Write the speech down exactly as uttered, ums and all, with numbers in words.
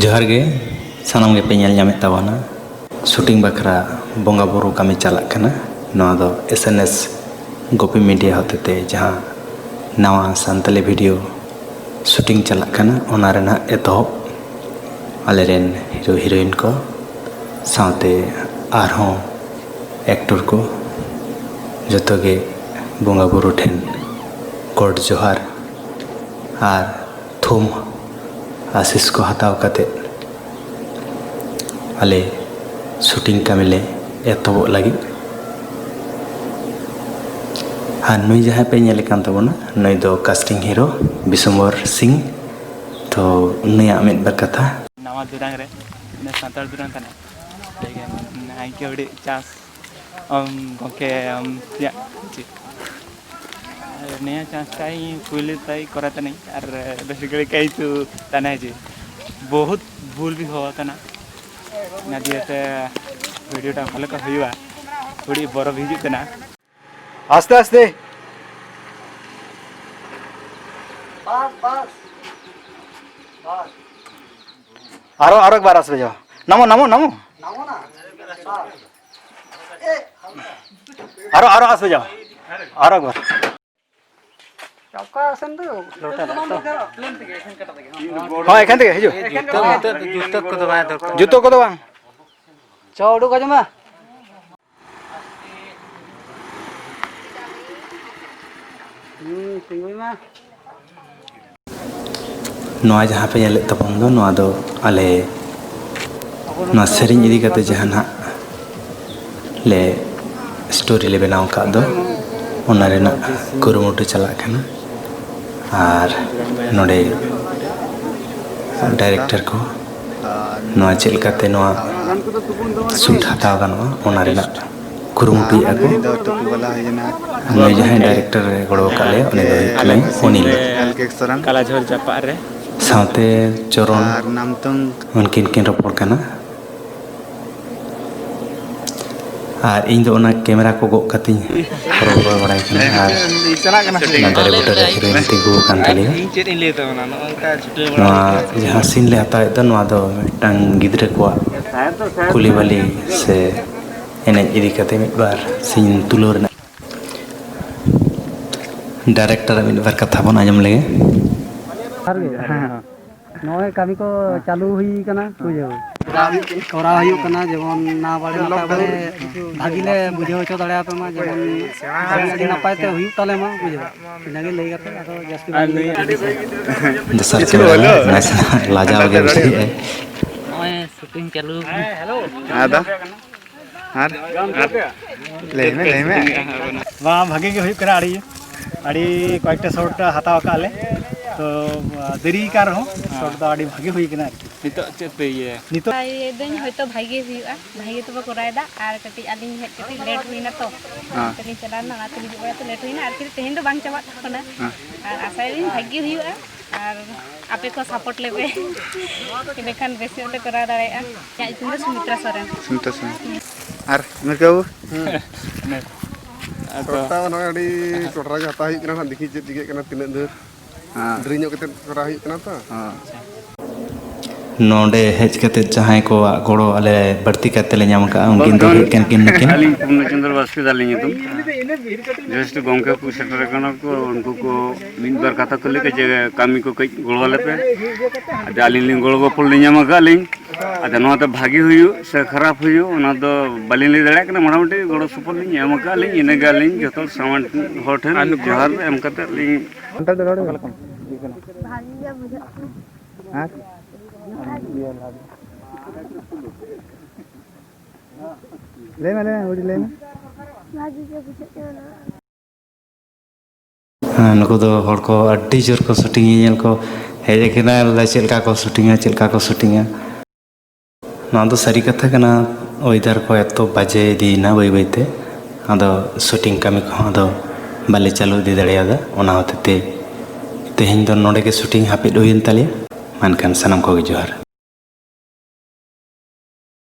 ᱡᱚᱦᱟᱨ ᱜᱮ, ᱥᱟᱱᱟᱢ ᱜᱮᱯᱮ ᱧᱮᱞ ᱧᱟᱢᱮᱫ ᱛᱟᱵᱚᱱᱟ᱾ ᱥᱩᱴᱤᱝ ᱵᱟᱠᱷᱨᱟ ᱵᱚᱸᱜᱟ ᱵᱩᱨᱩ ᱠᱟᱹᱢᱤ ᱪᱟᱞᱟᱜ ᱠᱟᱱᱟ᱾ ᱱᱚᱣᱟ ᱫᱚ S N S Gopi media ᱦᱚᱛᱮᱛᱮ ᱡᱟᱦᱟᱸ ᱱᱟᱣᱟ ᱥᱟᱱᱛᱟᱞᱤ ᱵᱷᱤᱰᱤᱭᱳ ᱥᱩᱴᱤᱝ ᱪᱟᱞᱟᱜ ᱠᱟᱱᱟ, ᱚᱱᱟ ᱨᱮᱱᱟᱜ ᱮᱛᱚᱦᱚᱵ᱾ ᱟᱞᱮᱨᱮᱱ ᱦᱤᱨᱳ ᱦᱤᱨᱳᱭᱤᱱ ᱠᱚ ᱥᱟᱶᱛᱮ ᱟᱨᱦᱚᱸ ᱮᱠᱴᱚᱨ ᱠᱚ ᱡᱚᱛᱚ ᱜᱮ ᱵᱚᱸᱜᱟ ᱵᱩᱨᱩ ᱴᱷᱮᱱ ᱜᱚᱰ ᱡᱚᱦᱟᱨ ᱟᱨ ᱛᱷᱩᱢ ᱟᱥᱤᱥ ᱠᱚ ᱦᱟᱛᱟᱣ ᱠᱟᱛᱮ ᱟᱞᱮ ᱥᱩᱴᱤᱝ ᱠᱟᱹᱢᱤ ᱞᱮ ᱮᱛᱚᱦᱚᱵᱚᱜ ᱞᱟᱹᱜᱤᱫ᱾ ᱟᱨ ᱱᱩᱭ ᱡᱟᱦᱟᱸᱭ ᱯᱮ ᱧᱮᱞᱮ ᱠᱟᱱ ᱛᱟᱵᱚᱱᱟ, ᱱᱩᱭ ᱫᱚ ᱠᱟᱥᱴᱤᱝ ᱦᱤᱨᱳ ᱵᱤᱥᱚᱢᱵᱚᱨ ᱥᱤᱝ᱾ ᱛᱚ ᱱᱩᱭᱟᱜ ᱢᱤᱫ ᱵᱟᱨ ᱠᱟᱛᱷᱟ᱾ ᱱᱟᱣᱟ ᱫᱩᱨᱟᱝ ᱨᱮ ᱢᱟᱱᱮ ᱥᱟᱱᱛᱟᱲ ᱫᱩᱨᱟᱝ ᱠᱟᱱᱟ᱾ ᱴᱷᱤᱠ ᱜᱮᱭᱟ, ᱢᱟᱱᱮ ᱟᱭᱠᱮ ᱟᱹᱰᱤ ᱪᱟᱥ ᱟᱢ ᱜᱚᱢᱠᱮ ᱟᱢ ᱛᱮᱭᱟᱜ ᱪᱮᱫ? ᱟᱨ ᱱᱤᱭᱟᱹ ᱪᱟᱱᱥ ᱴᱟᱜ ᱤᱧ ᱯᱩᱭᱞᱩ ᱛᱟᱭ ᱠᱚᱨᱟᱣ ᱛᱟᱹᱱᱤᱧ ᱟᱨ ᱵᱮᱥ ᱜᱷᱟᱹᱲᱤ ᱠᱟᱹᱭ ᱛᱩ ᱛᱟᱱᱟ ᱡᱮ ᱵᱚᱦᱩᱛ ᱵᱷᱩᱞ ᱵᱷᱤ ᱦᱩᱭ ᱠᱟᱱᱟ᱾ ᱚᱱᱟ ᱫᱤᱭᱮ ᱛᱮ ᱵᱷᱤᱰᱤᱭᱳ ᱴᱟᱜ ᱵᱷᱟᱞᱮ ᱠᱚ ᱦᱩᱭᱩᱜᱼᱟ, ᱛᱷᱚᱲᱤ ᱵᱚᱨᱚ ᱵᱷᱤ ᱦᱤᱡᱩᱜ ᱠᱟᱱᱟ᱾ ᱟᱥᱛᱮ ᱟᱥᱛᱮ᱾ ᱵᱟᱥ, ᱵᱟᱥ᱾ ᱵᱟᱥ᱾ ᱟᱨᱚ, ᱟᱨᱚ ᱮᱠᱵᱟᱨ ᱟᱥᱛᱮ ᱡᱟᱣ᱾ ᱱᱟᱢᱚ, ᱱᱟᱢᱚ, ᱱᱟᱢᱚ᱾ ᱱᱟᱢᱚ ᱱᱟ᱾ ᱵᱟᱥ᱾ ᱮ, ᱟᱨᱚ, ᱟᱨᱚ ᱟᱥᱛᱮ ᱡᱟᱣ᱾ ᱟᱨᱚ ᱮᱠᱵᱟᱨ᱾ ᱚᱠᱟ ᱥᱮᱱ ᱫᱚ ᱞᱚᱴᱟ ᱫᱟᱜ ᱛᱚ᱾ ᱦᱳᱭ, ᱮᱠᱷᱟᱱ ᱛᱮᱜᱮ ᱦᱤᱡᱩᱜ᱾ ᱡᱩᱛᱟᱹ, ᱡᱩᱛᱟᱹ, ᱡᱩᱛᱟᱹ ᱠᱚᱫᱚ ᱵᱟᱭ ᱫᱚᱨᱠᱟᱨ᱾ ᱡᱩᱛᱟᱹ ᱠᱚᱫᱚ ᱵᱟᱝ᱾ ᱪᱚ, ᱩᱰᱩᱠ ᱟᱸᱡᱚᱢᱟ᱾ ᱦᱩᱸ, ᱛᱤᱸᱜᱩᱭ ᱢᱟ᱾ ᱱᱚᱣᱟ ᱡᱟᱦᱟᱸ ᱯᱮ ᱧᱮᱞᱮᱫ ᱛᱟᱵᱚᱱ ᱫᱚ, ᱱᱚᱣᱟ ᱫᱚ ᱟᱞᱮ ᱱᱚᱣᱟ ᱥᱮᱨᱮᱧ ᱤᱫᱤ ᱠᱟᱛᱮ ᱡᱟᱦᱟᱸ ᱱᱟᱦᱟᱜ ᱞᱮ ᱥᱴᱳᱨᱤ ᱞᱮ ᱵᱮᱱᱟᱣ ᱟᱠᱟᱫ ᱫᱚ, ᱚᱱᱟ ᱨᱮᱱᱟᱜ ᱠᱩᱨᱩᱢᱩᱴᱩ ᱪᱟᱞᱟᱜ ᱠᱟᱱᱟ᱾ ᱟᱨ ᱱᱚᱰᱮ ᱰᱟᱭᱨᱮᱠᱴᱚᱨ ᱠᱚ ᱱᱚᱣᱟ ᱪᱮᱫ ᱞᱮᱠᱟᱛᱮ ᱱᱚᱣᱟ ᱥᱩᱴ ᱦᱟᱛᱟᱣ ᱜᱟᱱᱚᱜᱼᱟ, ᱚᱱᱟ ᱨᱮᱱᱟᱜ ᱠᱩᱨᱩᱢᱩᱴᱩᱭᱮᱫᱼᱟ ᱠᱚ᱾ ᱱᱩᱭ ᱡᱟᱦᱟᱸᱭ ᱰᱟᱭᱨᱮᱠᱴᱚᱨ ᱮ ᱜᱚᱲᱚ ᱟᱠᱟᱫ ᱞᱮᱭᱟ, ᱩᱱᱤ ᱫᱚ ᱦᱩᱭᱩᱜ ᱠᱟᱱᱟᱭ ᱚᱱᱤᱞ᱾ ᱠᱟᱞᱟᱡᱷᱳᱨ ᱡᱟᱯᱟᱜ ᱨᱮ᱾ ᱥᱟᱶᱛᱮ ᱪᱚᱨᱚᱱ, ᱟᱨ ᱱᱟᱢᱛᱚᱝ᱾ ᱩᱱᱠᱤᱱ ᱠᱤᱱ ᱨᱚᱯᱚᱲ ᱠᱟᱱᱟ᱾ ᱟᱨ ᱤᱧ ᱫᱚ ᱚᱱᱟ ᱠᱮᱢᱮᱨᱟ ᱠᱚ ᱜᱚᱜ ᱠᱟᱛᱮᱧ ᱦᱚᱨᱚ ᱵᱚᱨᱚ ᱵᱟᱲᱟᱭ ᱠᱟᱱᱟ᱾ ᱟᱨ ᱪᱟᱞᱟᱜ ᱠᱟᱱᱟ᱾ ᱚᱱᱟ ᱫᱟᱨᱮ ᱵᱩᱴᱟᱹ ᱨᱮ ᱦᱤᱨᱳᱭᱤᱱ ᱛᱤᱸᱜᱩ ᱟᱠᱟᱱ ᱛᱟᱞᱮᱭᱟ᱾ ᱤᱧ ᱪᱮᱫ ᱤᱧ ᱞᱟᱹᱭ ᱛᱟᱵᱚᱱᱟ, ᱱᱚᱜᱼᱚ ᱱᱚᱝᱠᱟ ᱪᱷᱩᱴᱟᱹᱣ ᱵᱟᱲᱟ ᱱᱚᱣᱟ ᱦᱩᱭ ᱠᱟᱱᱟ᱾ ᱡᱟᱦᱟᱸ ᱥᱤᱱ ᱞᱮ ᱦᱟᱛᱟᱣᱮᱫ ᱫᱚ, ᱱᱚᱣᱟ ᱫᱚ ᱢᱤᱫᱴᱟᱝ ᱜᱤᱫᱽᱨᱟᱹ ᱠᱚᱣᱟᱜ ᱠᱩᱞᱤ ᱵᱟᱹᱞᱤ ᱥᱮ ᱮᱱᱮᱡ ᱤᱫᱤ ᱠᱟᱛᱮ ᱢᱤᱫ ᱵᱟᱨ ᱥᱤᱱ ᱛᱩᱞᱟᱹᱣ ᱨᱮᱱᱟᱜ᱾ ᱰᱟᱭᱨᱮᱠᱴᱚᱨᱟᱜ ᱢᱤᱫ ᱵᱟᱨ ᱠᱟᱛᱷᱟ ᱵᱚᱱ ᱟᱸᱡᱚᱢ ᱞᱮᱜᱮ᱾ ᱡᱚᱦᱟᱨ ᱜᱮ᱾ ᱦᱮᱸ᱾ ᱱᱚᱜᱼᱚᱭ ᱠᱟᱹᱢᱤ ᱠᱚ ᱪᱟᱹᱞᱩ ᱦᱩᱭ ᱠᱟᱱᱟ, ᱵᱩᱡᱷᱟᱹᱣ᱾ ᱠᱚᱨᱟᱣ ᱦᱩᱭᱩᱜ ᱠᱟᱱᱟ, ᱡᱮᱢᱚᱱ ᱱᱟᱯᱟᱭ ᱵᱟᱲᱮ, ᱱᱟᱯᱟᱭ ᱵᱟᱲᱮ ᱵᱷᱟᱹᱜᱤ ᱞᱮ ᱵᱩᱡᱷᱟᱹᱣ ᱦᱚᱪᱚ ᱫᱟᱲᱮᱭᱟᱯᱮ ᱢᱟ, ᱡᱮᱢᱚᱱ ᱠᱟᱹᱢᱤ ᱟᱹᱰᱤ ᱱᱟᱯᱟᱭ ᱛᱮ ᱦᱩᱭᱩᱜ ᱛᱟᱞᱮ ᱢᱟ, ᱵᱩᱡᱷᱟᱹᱣ᱾ ᱤᱱᱟᱹᱜᱮ ᱞᱟᱹᱭ ᱠᱟᱛᱮ ᱟᱫᱚ ᱡᱟᱹᱥᱛᱤ ᱵᱟᱝ ᱞᱟᱹᱭ ᱠᱟᱛᱮ᱾ ᱫᱚᱥᱟᱨ ᱠᱮᱢᱮᱨᱟ ᱢᱮᱱ ᱱᱟᱥᱮᱱᱟᱜ ᱞᱟᱡᱟᱣ ᱜᱮ ᱵᱩᱡᱷᱟᱹᱣᱮᱫᱼᱟᱭ᱾ ᱱᱚᱜᱼᱚᱭ ᱥᱩᱴᱤᱝ ᱪᱟᱹᱞᱩ ᱟᱠᱟᱱᱟ᱾ ᱟᱫᱚ ᱟᱨ ᱞᱟᱹᱭ ᱢᱮ, ᱞᱟᱹᱭ ᱢᱮ᱾ ᱵᱟᱝ, ᱵᱷᱟᱜᱮ ᱜᱮ ᱦᱩᱭᱩᱜ ᱠᱟᱱᱟ᱾ ᱟᱹᱰᱤ, ᱟᱹᱰᱤ ᱠᱚᱭᱮᱠᱴᱟ ᱥᱚᱴ ᱦᱟᱛᱟᱣ ᱟᱠᱟᱫ ᱞᱮ, ᱛᱚ ᱫᱮᱨᱤ ᱠᱟᱱ ᱨᱮᱦᱚᱸ ᱥᱚᱴ ᱫᱚ ᱟᱹᱰᱤ ᱵᱷᱟᱜᱮ ᱦᱩᱭ ᱠᱟᱱᱟ ᱟᱨᱠᱤ᱾ ᱱᱤᱛᱚᱜ ᱪᱮᱫ ᱯᱮ ᱤᱭᱟᱹᱭᱟ? ᱱᱤᱛᱚᱜ ᱤᱭᱟᱹᱭ ᱫᱟᱹᱧ, ᱦᱚᱭᱛᱳ ᱵᱷᱟᱜᱮ ᱦᱩᱭᱩᱜᱼᱟ, ᱵᱷᱟᱜᱮ ᱛᱮᱵᱚ ᱠᱚᱨᱟᱣ ᱮᱫᱟ᱾ ᱟᱨ ᱠᱟᱹᱴᱤᱡ ᱟᱹᱞᱤᱧ ᱦᱮᱡ ᱠᱟᱹᱴᱤᱡ ᱞᱮᱴ ᱦᱩᱭᱱᱟ ᱛᱚ, ᱦᱮᱸ᱾ ᱚᱱᱟᱛᱮᱞᱤᱧ ᱪᱟᱞᱟᱣ ᱞᱮᱱᱟ, ᱚᱱᱟᱛᱮ ᱦᱤᱡᱩᱜ ᱵᱮᱲᱟ ᱛᱮ ᱞᱮᱴ ᱦᱩᱭᱱᱟ᱾ ᱟᱨ ᱠᱤ ᱛᱮᱦᱮᱧ ᱫᱚ ᱵᱟᱝ ᱪᱟᱵᱟᱜ ᱠᱟᱱᱟ᱾ ᱦᱮᱸ᱾ ᱟᱨ ᱟᱥᱟᱭᱟᱞᱤᱧ ᱵᱷᱟᱜᱮ ᱦᱩᱭᱩᱜᱼᱟ᱾ ᱟᱨ ᱟᱯᱮ ᱠᱚ ᱥᱟᱯᱳᱨᱴ ᱞᱮᱯᱮ᱾ ᱤᱱᱟᱹᱠᱷᱟᱱ ᱵᱮᱥ ᱧᱚᱜ ᱞᱮ ᱠᱚᱨᱟᱣ ᱫᱟᱲᱮᱭᱟᱜᱼᱟ᱾ ᱤᱧᱟᱹᱜ ᱧᱩᱛᱩᱢ ᱫᱚ ᱥᱩᱢᱤᱛᱨᱟ ᱥᱚᱨᱮᱱ᱾ ᱥᱩᱢᱤᱛᱨᱟ ᱥᱚᱨᱮᱱ᱾ ᱟᱨ ᱟᱢᱤᱨ ᱠᱟᱹᱵᱩ? ᱦᱩᱸ᱾ ᱥᱚᱴ ᱫᱚ ᱱᱚᱜᱼᱚᱭ ᱟᱹᱰᱤ ᱴᱚᱴᱨᱟ ᱜᱮ ᱦᱟᱛᱟᱣ ᱦᱩᱭᱩᱜ ᱠᱟᱱᱟ ᱱᱟᱦᱟᱜ, ᱫᱮᱠᱷᱤ ᱪᱮᱫ ᱪᱤᱠᱟᱹᱜ ᱠᱟᱱᱟ, ᱛᱤᱱᱟᱹᱜ ᱫᱷᱩᱨ᱾ ᱦᱮᱸ᱾ ᱰᱮᱨᱤ ᱧᱚᱜ ᱠᱟᱛᱮᱫ ᱠᱚᱨᱟᱣ ᱦᱩᱭᱩᱜ ᱠᱟᱱᱟ ᱛᱚ᱾ ᱦᱮᱸ᱾ ᱱᱚᱰᱮ ᱦᱮᱡ ᱠᱟᱛᱮᱫ ᱡᱟᱦᱟᱸᱭ ᱠᱚᱣᱟᱜ ᱜᱚᱲᱚ ᱟᱞᱮ ᱵᱟᱹᱲᱛᱤ ᱠᱟᱭᱛᱮᱞᱮ ᱧᱟᱢ ᱟᱠᱟᱫᱼᱟ, ᱩᱱᱠᱤᱱ ᱫᱚ ᱵᱟᱝᱠᱷᱟᱱ ᱦᱩᱭᱩᱜ ᱠᱟᱱᱟ ᱠᱤᱱ ᱱᱩᱠᱤᱱ᱾ ᱟᱹᱞᱤᱧ ᱯᱩᱨᱱᱚ ᱪᱚᱸᱫᱽᱨᱚ ᱵᱟᱥᱠᱮ ᱫᱟᱞᱤᱧ ᱧᱩᱛᱩᱢ᱾ Just ᱜᱚᱢᱠᱮ ᱠᱚ ᱥᱮᱴᱮᱨ ᱟᱠᱟᱱᱟ ᱠᱚ, ᱩᱱᱠᱩ ᱠᱚ ᱢᱤᱫ ᱵᱟᱨ ᱠᱟᱛᱷᱟ ᱠᱚ ᱞᱟᱹᱭ ᱠᱮᱫ ᱡᱮ ᱠᱟᱹᱢᱤ ᱠᱚ ᱠᱟᱹᱡ ᱜᱚᱲᱚ ᱟᱞᱮ ᱯᱮ᱾ ᱟᱫᱚ ᱟᱹᱞᱤᱧ ᱞᱤᱧ ᱜᱚᱲᱚ ᱜᱚᱯᱚᱲ ᱞᱤᱧ ᱧᱟᱢ ᱟᱠᱟᱫ ᱞᱤᱧ᱾ ᱟᱫᱚ ᱱᱚᱣᱟ ᱫᱚ ᱵᱷᱟᱜᱮ ᱦᱩᱭᱩᱜ ᱥᱮ ᱠᱷᱟᱨᱟᱯ ᱦᱩᱭᱩᱜ, ᱚᱱᱟ ᱫᱚ ᱵᱟᱹᱞᱤᱧ ᱞᱟᱹᱭ ᱫᱟᱲᱮᱭᱟᱜ ᱠᱟᱱᱟ᱾ ᱢᱚᱴᱟᱢᱩᱴᱤ ᱜᱚᱲᱚ ᱥᱚᱯᱚᱦᱚᱫ ᱞᱤᱧ ᱮᱢ ᱟᱠᱟᱫ ᱞᱤᱧ, ᱤᱱᱟᱹᱜᱮ ᱟᱹᱞᱤᱧ ᱡᱚᱛᱚ ᱥᱟᱢᱟᱱ ᱦᱚᱲ ᱴᱷᱮᱱ ᱡᱚᱦᱟᱨ ᱮᱢ ᱠᱟᱛᱮᱫ ᱞᱤᱧ ᱥᱟᱱᱛᱟᱲ ᱛᱮ ᱨᱚᱲ ᱢᱮ᱾ ᱚᱠᱟ ᱞᱮᱠᱟᱢ ᱵᱩᱡᱷᱟᱹᱣ ᱠᱟᱱᱟ? ᱵᱷᱟᱜᱮ ᱜᱮ ᱵᱩᱡᱷᱟᱹᱜ ᱠᱟᱱᱟ᱾ ᱟᱨ? ᱵᱷᱟᱜᱮ᱾ ᱞᱟᱹᱭ ᱢᱮ, ᱞᱟᱹᱭ ᱢᱮ, ᱦᱩᱰᱤ ᱞᱟᱹᱭ ᱢᱮ᱾ ᱵᱷᱟᱜᱮ ᱜᱮ ᱵᱩᱡᱷᱟᱹᱜ ᱠᱟᱱᱟ᱾ ᱦᱮᱸ, ᱱᱩᱠᱩ ᱫᱚ ᱦᱚᱲ ᱠᱚ ᱟᱹᱰᱤ ᱡᱳᱨ ᱠᱚ ᱥᱩᱴᱤᱝ ᱧᱮᱧᱮᱞ ᱠᱚ ᱦᱮᱡ ᱟᱠᱟᱱᱟ, ᱵᱚᱞᱮ ᱪᱮᱫ ᱞᱮᱠᱟ ᱠᱚ ᱥᱩᱴᱤᱝᱟ, ᱪᱮᱫ ᱞᱮᱠᱟ ᱠᱚ ᱥᱩᱴᱤᱝᱟ᱾ ᱱᱚᱣᱟ ᱫᱚ ᱥᱟᱹᱨᱤ ᱠᱟᱛᱷᱟ ᱠᱟᱱᱟ, ᱚᱭᱮᱫᱟᱨ ᱠᱚ ᱮᱛᱚ ᱵᱟᱡᱮ ᱤᱫᱤᱭᱮᱱᱟ ᱵᱟᱹᱭ ᱵᱟᱹᱭᱛᱮ, ᱟᱫᱚ ᱥᱩᱴᱤᱝ ᱠᱟᱹᱢᱤ ᱠᱚᱦᱚᱸ ᱟᱫᱚ ᱵᱟᱞᱮ ᱪᱟᱹᱞᱩ ᱤᱫᱤ ᱫᱟᱲᱮᱭᱟᱫᱟ᱾ ᱚᱱᱟ ᱦᱚᱛᱮᱡ ᱛᱮ ᱛᱮᱦᱮᱧ ᱫᱚ ᱱᱚᱰᱮ ᱜᱮ ᱥᱩᱴᱤᱝ ᱦᱟᱹᱯᱤᱫ ᱦᱩᱭᱮᱱ ᱛᱟᱞᱮᱭᱟ᱾ ᱢᱮᱱᱠᱷᱟᱱ ᱥᱟᱱᱟᱢ ᱠᱚᱜᱮ ᱡᱚᱦᱟᱨ᱾